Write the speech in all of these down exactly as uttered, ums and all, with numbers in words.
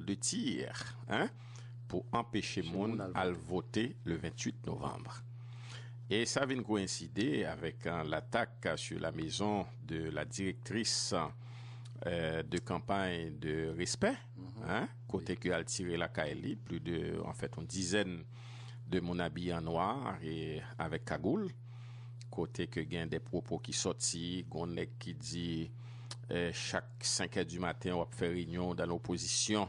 de tir, hein, pou anpeche moun al vote le venntuit novanm. E sa vin koyenside avèk, euh, l'attaque sur la maison de la directrice, euh, de campagne de Respect, hein, kote ke al tire lakay li, plis de, an fèt, yon dizèn de moun abiye an nwa e avèk kagoul, kote ke gen de pwopo ki sòti, gon nèg ki di, eh, chak senk è di maten w ap fè reyinyon dan lopozisyon,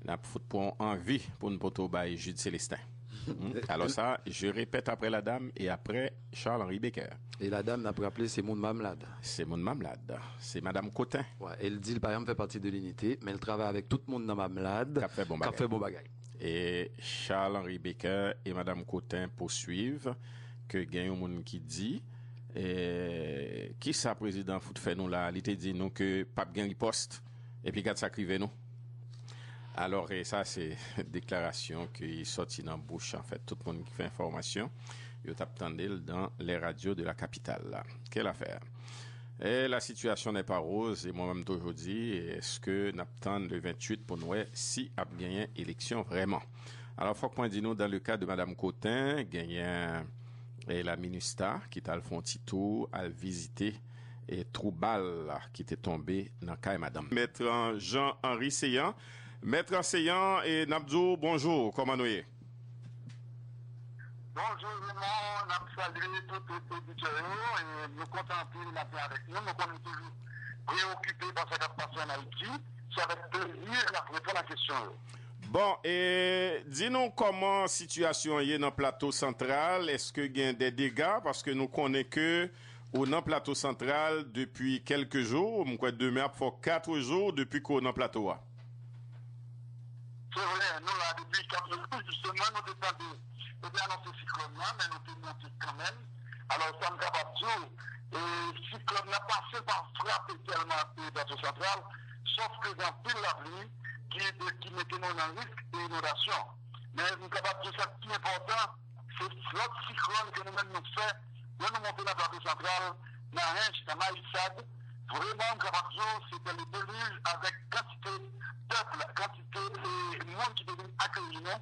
n ap fout pran w anvi pou n pote w bay Jude Célestin. Hmm. Alò sa, je répète après la dame et après Charles Henri Baker. E la dam, n ap raple, se moun Mamlad. Se moun Mamlad. Se Madam Cotin. Wè, e l di l pa janm fè pati de Linite, men l travay avèk tout moun nan Mamlad k ap fè bon bagay. K ap fè bon bagay. E Charles Henri Baker e Madam Cotin pouswiv ke gen yon moun ki di, eh, kisa prezidan fout fè nou la? Li te di nou ke p ap gen ripòs, epi gad sa k rive nou. Alò, e sa se deklarasyon ki sòti nan bouch, anfèt, tout moun ki fè enfòmasyon, yo t ap tande l dans les radios de la capitale. Quelle affaire! E la situation n'est pas rose, e mwen menm toujou di, èske n ap tann le venntuit pou n wè si ap genyen eleksyon vrèman? Alò, fòk mwen di nou, dans le cas de Madam Cotin, genyen, e la MINUSTAH ki t al fè yon ti tou, al vizite, e twou bal ki te tonbe nan kay madanm. Mèt Jean Henry Céant. Mèt Céant, e n ap di w bonjou, kòman nou ye? Bonjou, Raymond. N ap salye tout oditè yo. E nou kontan anpil maten avèk nou. Nou konnen toujou preyokipe pa sa k ap pase ann Ayiti. Se avèk plezi n ap reponn a kesyon yo. Bon, e di nou kòman sitiyasyon an ye nan Plato Santral? Èske gen de dega? Paske nou konnen ke ou nan Plato Santral depi kèlke jou. M kwè demen ap fè kat jou depi ke w nan plato a. Se vre, nou la depi kat jou. Jisteman, nou te tande, yo te anonse siklòn nan, men nou te monte kanmenm. Alò, sa m kapab di w, e, siklòn nan pase pa frape sèlman, e, Plato Santral, sòf ke gen anpil lapli ki, ki mete nou nan risk de inondasyon. Men m kapab di w sa k pi enpòtan, se lòt siklòn ke nou menm nou fè, lè nou monte nan Plato Santral, nan Hench, nan Mayisad, vrèman, m kapab di w, se te le delij avèk kantite pèp, kantite, e, moun ki te vin akeyi nou,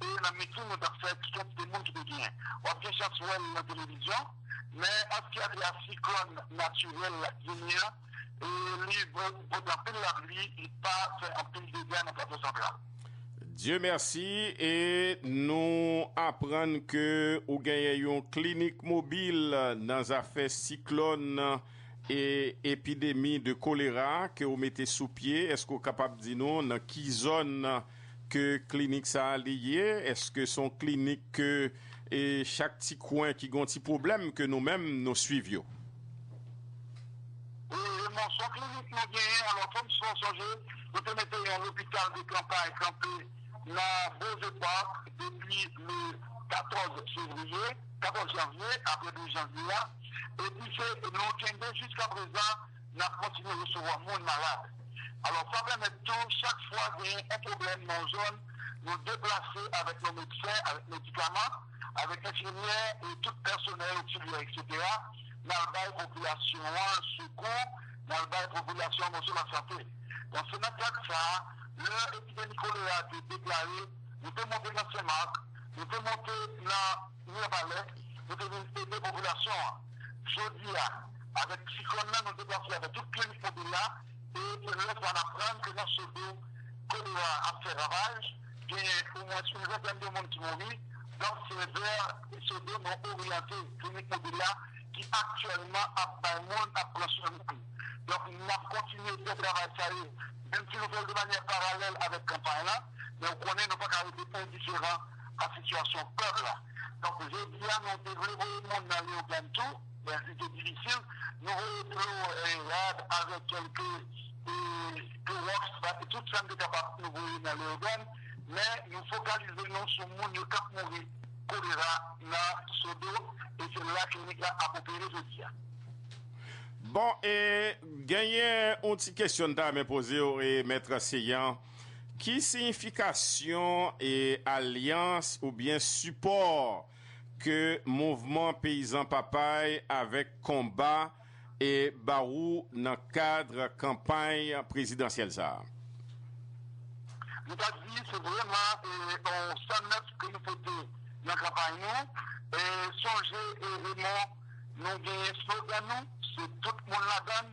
e nan miting nou t ap fè, ki kantite moun ki te genyen. W ap gen chans wè l nan televizyon, men an sa ki gen a siklòn natirèl la k vini an, e li vo-, pote anpil lapli, li pa fè anpil dega nan Plato Santral. Dye mèsi, e nou aprann ke ou genyen yon klinik mobil nan zafè siklòn e epidemi de kolera ke ou mete sou pye. Èske ou kapab di nou nan ki zòn ke klinik sa a li ye? Èske se yon klinik ke, e chak ti kwen ki gen yon ti pwoblèm ke nou menm nou swiv yo? E, e, bon, se yon klinik nou genyen. Alò, fò m fè w sonje, nou te mete yon lopital de kanpay kanpe nan Bozè Park depi le katòz fevriye, katòz janvye, apre douz janvye a. Epi se, nou kenbe jiska prezan, n ap kontinye resevwa moun malad. Alò, sa pèmèt tou, chak fwa gen yon pwoblèm nan yon zòn, nou deplase avèk nou medsen, avèk medikaman, avèk enfimyè e tout pèsonèl oksilyè, etsetera, n al bay popilasyon an sekou, n al bay popilasyon an moso lasante. Donk, se nan kad sa a, lè epidemi kolera te deklare, nou te monte nan Senmak, nou te monte nan Mibalè, nou te vin ede popilasyon an. Jodi a, avèk siklòn nan, nou deplase avèk tout klinik mobil la, e lè sa n aprann ke nan Sodo, kolera ap fè ravaj, genyen omwens yon ventèn de moun ki mouri, donk se vè Sodo nou oryante klinik mobil la ki aktyèlman ap bay moun, ap pran swen moun. Donk, n ap kontinye fè travay sa yo, menm si nou fè l de manyè paralèl avèk kanpay la, men ou konnen nou pa ka rete endiferan a sitiyasyon pèp la. Donk, jodi a, nou te vle voye moun nan Leyogàn tou, men li te difisil. Nou voye dlo, e, rad avèk kèlke, e, klowòks, ba, tout sa n te kapab nou voye nan Leyogàn, men nou fokalize nou sou moun yo k ap mouri kolera nan Sodo, e se la klinik la ap opere jodi a. Bon, e genyen yon ti kesyon m ta renmen poze w, e Mèt Céant, ki siyifikasyon e alyans oubyen sipò ke Mouvman Peyizan Papay avèk Konba e ba ou nan kad kanpay prezidansyèl sa a? Nou ta di se vrèman e, on san nèf ke nou pote nan kanpay nou. E, sonje e, Raymond, nou genyen slogan nou, se tout moun ladann,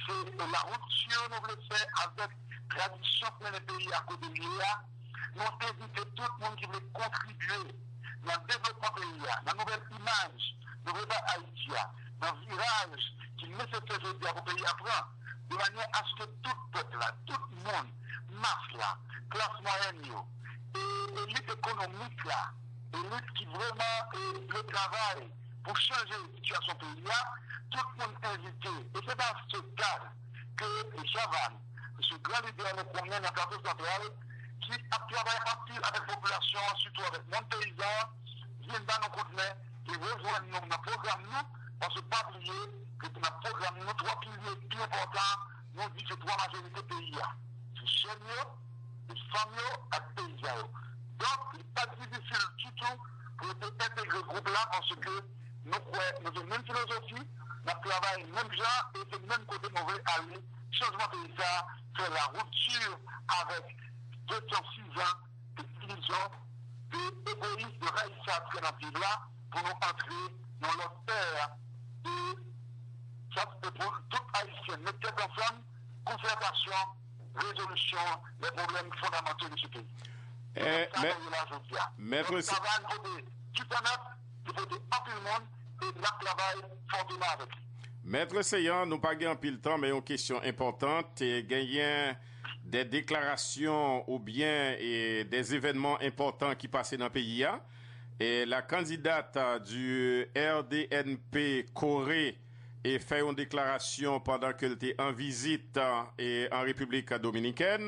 se la rupture nou vle fè avèk tradisyon k mennen peyi a kote l ye a. Nou envite tout moun ki vle kontribye nan devlopman peyi a, nan nouvèl imaj nou vle bay Ayiti a, nan viraj ki nesesè jodi a pou peyi a pran, de manyè aske tout pèp la, tout moun, mas la, klas mwayèn yo, e elit ekonomik la, elit ki vrèman e, vle travay pou chanje sitiyasyon peyi a, tout moun envite. E se nan se kad ke Chavannes, se gran lidè nou konnen nan Plato Santral, ki ap travay anpil avèk popilasyon an, sitou avèk mond peyizan an, vin ba nou kout men e rejwenn nou nan pwogram nou, paske pa bliye ke nan pwogram nou, twa pilye pi enpòtan, nou di se twa majorite peyi a. Se jèn yo, se fanm yo ak peyizan yo. Donk, li pa t difisil ditou pou yo te entegre gwoup la, paske nou kwè, nou gen menm filozofi, n ap travay menm jan, e se menm kote nou vle ale. Chanjman peyi sa a, fè la rupture avèk vennsenk an de divizyon, de egoyis, de rayisab ki nan peyi a, pou nou antre nan lòt ère de sa, se pou tout Ayisyen met tèt ansanm, konsètasyon, rezolisyon lè pwoblèm fondamantè de se peyi. E, sa mè- nou ye la jodi a. Mèt Donk, Resi- Chavannes pote Disanèf, li pote anpil moun, e n ap travay fòteman avèk li. Mèt Seyan, nou pa gen anpil tan, men yon kesyon enpòtan. Te genyen de deklarasyon oubyen e, de evènman enpòtan ki pase nan peyi a. E la candidate du R D N P, Corée, e fè yon deklarasyon pandan ke l te an vizit e, an Repiblik Dominikèn,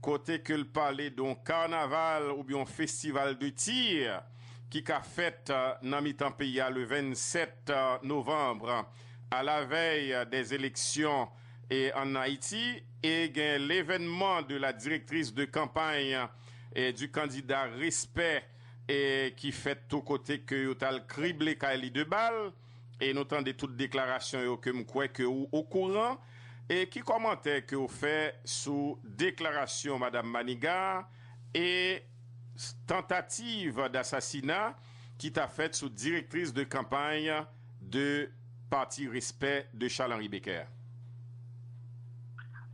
kote ke l pale de yon kanaval oubyen yon festival de tir ki ka fèt nan mitan peyi a le vennsèt novanm, a la vèy des élections e, an Ayiti, e gen l'événement de la directrice de campagne e, du candidat Respect e, ki fèt tou kote ke yo t al krible kay li de bal. E nou tande tout deklarasyon yo ke m kwè ke ou okouran. E ki kòmantè ke w fè sou deklarasyon Madam Maniga e tantativ dasasina ki ta fèt sou direktris de kanpay de Pati Respè de Charles Henri Becker?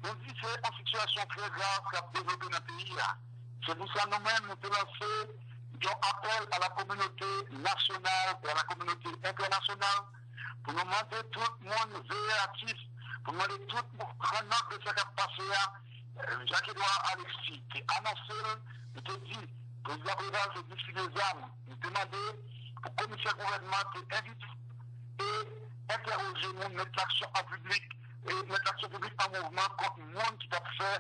Nou di se yon sitiyasyon trè grav k ap devlope nan peyi a. Se pou sa nou menm, nou te lanse yon apèl a la kominote nasyonal e a la kominote entènasyonal pou nou mande tout moun veye atis, pou nou mande tout moun pran nòt de sa k ap pase a. Jacques Edouard Alexis te anonse l, li te di, Prezidan Préval te distribiye zam, li te mande pou komisè gouvènman te envite e entèwoje moun, met laksyon an piblik, e met laksyon piblik an mouvman kont moun ki t ap fè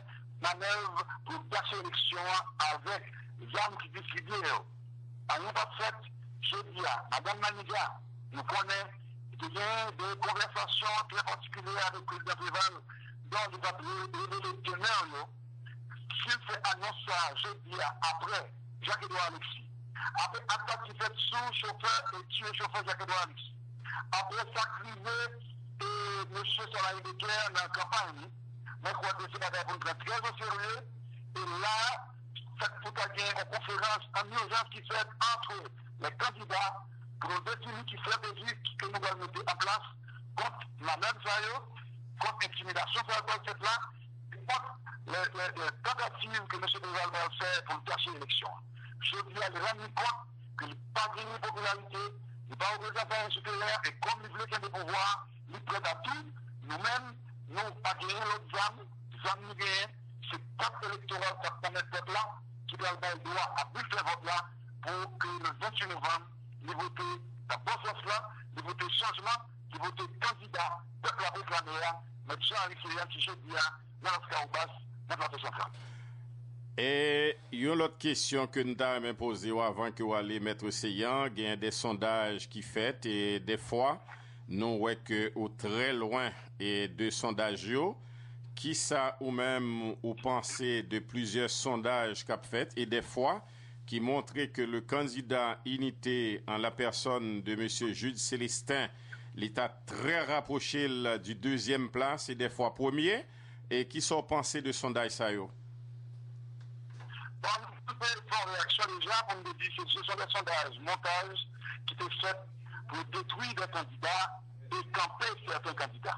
manèv pou gache eleksyon an avèk zam ki distribiye yo. Anyen pa t fèt. Jodi a, Madanm Maniga, nou konnen, li te gen de konvèsasyon trè patikilye avèk Prezidan Préval, dont li t ap re-, revele tenè yo, si l fè anons sa a jodi a, apre Jacques Edouard Alexis, apre atak ki fèt sou chofè e tiye chofè Jacques Edouard Alexis, apre sa k rive e mesye Charles Henri Becker nan kanpay li, mwen kwè ke se bagay pou n pran trè o serye. E la, fèt pou ta gen yon konferans an ijans ki fèt ant lè kandida pou nou defini ki estrateji ke nou pral mete an plas kont manèv sa yo, kont entimidasyon sa yo k pral fèt la, kont lè, lè, lè tantativ ke mesye Préval pral fè pou l gache eleksyon an. Jodi a, li rann li kont ke li pa genyen popilarite, li pa reprezante anyen sou teren an, e kòm li vle kenbe pouvwa a, li prèt a tou. Nou menm, nou pa genyen lòt zam. Zam nou genyen, se kat elektoral k ap pèmèt pèp la, ki pral bay dwa a bilten vòt la, pou ke le ventuit novanm, li vote nan bon sans la, li vote chanjman, li vote kandida pèp la reklame a, Mèt Jean Henry Céant, ki jodi a nan Las Cahobas, nan Plato Santral. E yon lòt kesyon ke n ta renmen poze w avan ke w ale, Mèt Céant, gen de sondaj ki fèt, e dèfwa, nou wè ke ou trè lwen, e de sondaj yo. Kisa ou menm ou panse de plizyè sondaj k ap fèt, e dèfwa, ki montre ke le candidat Inite, en la personne de mesye Jude Célestin, li ta trè rapwoche l di dezyèm plas e dèfwa premye? E kisa w panse de sondaj sa yo? Bon, nou te fè yon reyaksyon deja pou nou te di se, se son de sondaj montaj ki te fèt pou detwi de kandida e kanpe sèten kandida.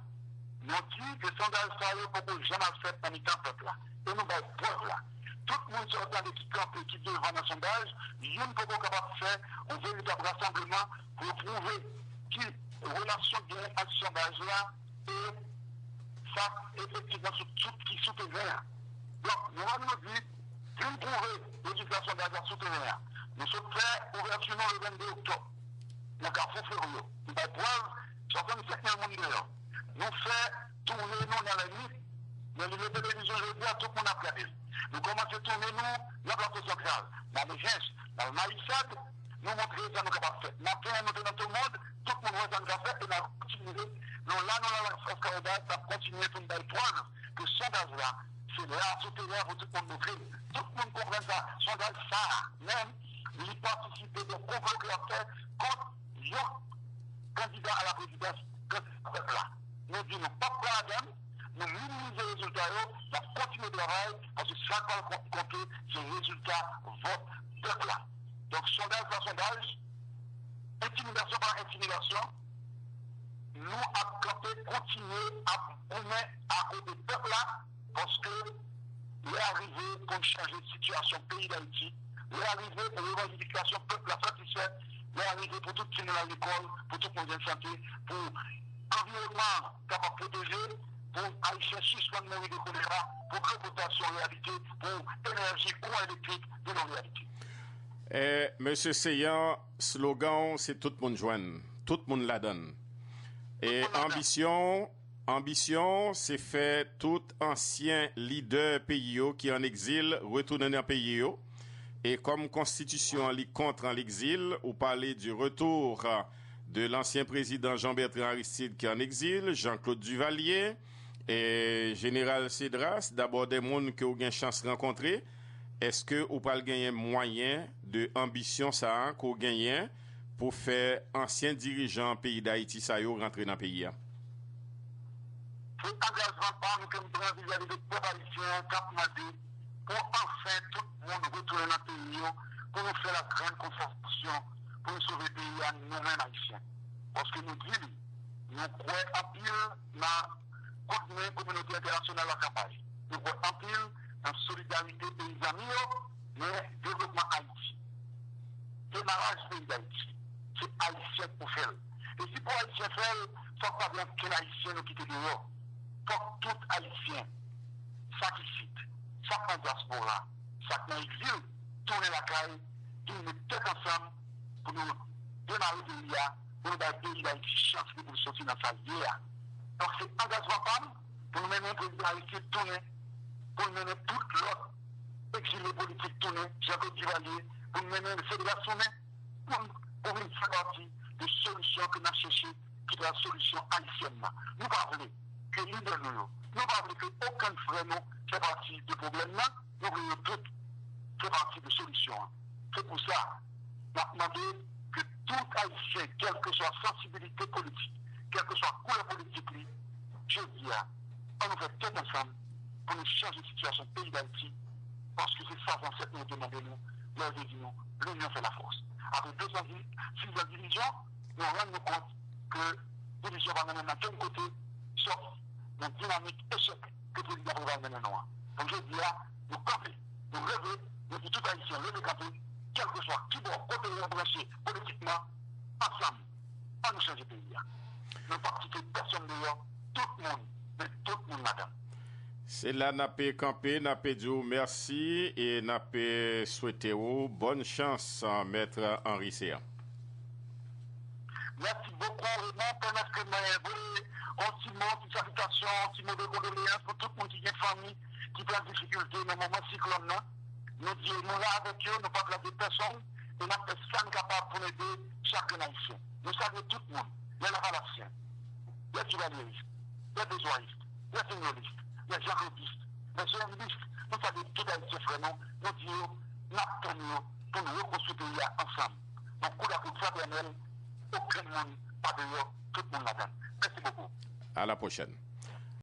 Nou di ke sondaj sa yo poko janm al fèt nan mitan pèp la. E nou bay prèv la. Tout moun sa w tande ki kanpe, ki devan nan sondaj, youn poko kapab fè yon veritab rasanbleman pou yo pwouve ki relasyon gen ant sondaj la e sa efektivman sou, sou, ki sou teren an. Donk, nou menm nou di, vin pwouve rezilta sondaj la sou teren an. Nou sot fè ouvèti nou le vennde oktòb nan Kafou Feryo. Nou bay prèv, swasannsenk mil moun deyò. Nou fè toune nou nan lènwit. Men li leve televizyon jodi a, tout moun ap gade l. Nou kòmanse toune nou nan Plato Santral, nan Lejens, nan Mayisad, nou montre sa nou kapab fè. Maten an, nou te nan Tomod, tout moun wè sa n ka fè, e n ap kontinye. Nou la, nou nan Las Cascadas, n ap kontinye pou n bay prèv ke sondaj la, se la, sou teren an pou tout moun montre l. Tout moun konprann sa, sondaj sa a, menm, li patisipe de konplo ke y ap fè kont yon kandida a la prezidans, kandida pèp la. Nou di nou p ap pran ladan l, nou minimize rezilta yo, n ap kontinye travay, paske sa k pral kon-, konte, se rezilta vòt pèp la. Donk, sondaj pa sondaj, entimidasyon pa entimidasyon, nou ap kanpe, kontinye ap goumen akote pèp la, paske lè a rive pou n chanje sitiyasyon peyi Dayiti, lè a rive pou revandikasyon pèp la satisfè, lè a rive pou tout timoun al lekòl, pou tout moun jwenn sante, pou anviwònman an kapab pwoteje, pou Ayisyen sispann mouri de kolera, pou dlo potab se yon reyalite, pou enèji, kouran elektrik vin yon reyalite. E, Mesye Ceyan, slogan w se tout moun jwenn, tout moun ladan l. E anbisyon w, anbisyon w se fè tout ansyen lidè peyi yo ki an egzil retounen nan peyi yo. E kòm konstitisyon an li kont an legzil, ou pale du retour de l'ancien président Jean-Bertrand Aristide ki an egzil, Jean-Claude Duvalier, e Jeneral Cédras, dabò de moun ke w gen chans rankontre. Èske ou pral genyen mwayen de anbisyon sa a ke w genyen pou fè ansyen dirijan peyi Dayiti sa yo rantre nan peyi a? Se angajman pa m ke m pran vizavi de pèp ayisyen an k ap mande pou anfen tout moun retounen nan peyi yo, pou nou fè la grann konsètrasyon, pou nou sove peyi a nou menm ayisyen. Paske nou di li, nou kwè anpil nan kout men kominote entènasyonal la ka bay. Nou kwè anpil nan solidarite peyi zanmi yo, men devlopman Ayiti, demaraj peyi Dayiti, se Ayisyen k pou fè l. E si pou Ayisyen fè l, fòk pa gen okenn Ayisyen nou kite deyò. Fòk tout Ayisyen, sa k isit, sa k nan dyaspora, sa k nan egzil, tounen lakay, vin met tèt ansanm pou nou demare peyi a, pou nou bay peyi Dayiti chans li pou l soti nan sa l ye a. Donk, se angajman pa m pou nou mennen prezidan Aristide tounen, pou l mennen tout lòt egzile politik tounen, Jean-Claude Duvalier, pou l mennen Cédras tounen, pou n, pou vin fè pati de solisyon ke n ap chèche, ki pral solisyon ayisyèn nan. Nou pa vle ke lidè nou yo, nou pa vle ke okenn frè nou fè pati de pwoblèm nan, nou vle yo tout fè pati de solisyon an. Se pou sa, n ap mande ke tout Ayisyen, kèlkeswa sansibilite politik, kèlkeswa koulè politik li, jodi a, ann nou fè tèt ansanm pou nou chanje sitiyasyon peyi Dayiti, paske se sa zansèt nou yo te mande nou lè yo te di nou, l'union fait la force. Apre de san dis an divizyon, nou rann nou kont ke divizyon pa mennen n okenn kote, sòf nan dinamik echèk ke prezidan Preval mennen nou an. Donk, jodi a, nou kanpe, nou leve, nou di tout Ayisyen leve kanpe, kèlkeswa ki bò kote yo branche politikman, ansanm, ann nou chanje peyi a. Nou p ap kite pèsonn deyò, tout moun, men tout moun ladan l. Se la n ap kanpe, n ap di w mèsi e n ap swete w bòn chans, Mèt Henri Céant. Mèsi bokou, Raymond. Pèmèt ke mwen voye yon ti mo, ti salitasyon, yon ti mo de kondoleyans pou tout moun ki gen fanmi ki pran difikilte nan moman siklòn nan. Nou di nou la avèk yo, nou p ap lage pèsonn, e n ap fè sa n kapab pou n ede chak grenn Ayisyen. Nou salye tout moun, lè Lavalasyen, lè Divalyeris, lè Bezwayis, lè Senyolis, lè Janklodis, lè Jean-Yves, nou salye tout Ayisyen frè nou, nou di yo, n ap tann yo pou n rekonstwi peyi a ansanm. Yon koudapwouy fratènèl, okenn moun pa deyò, tout moun ladan l. Mèsi bokou. À la prochaine.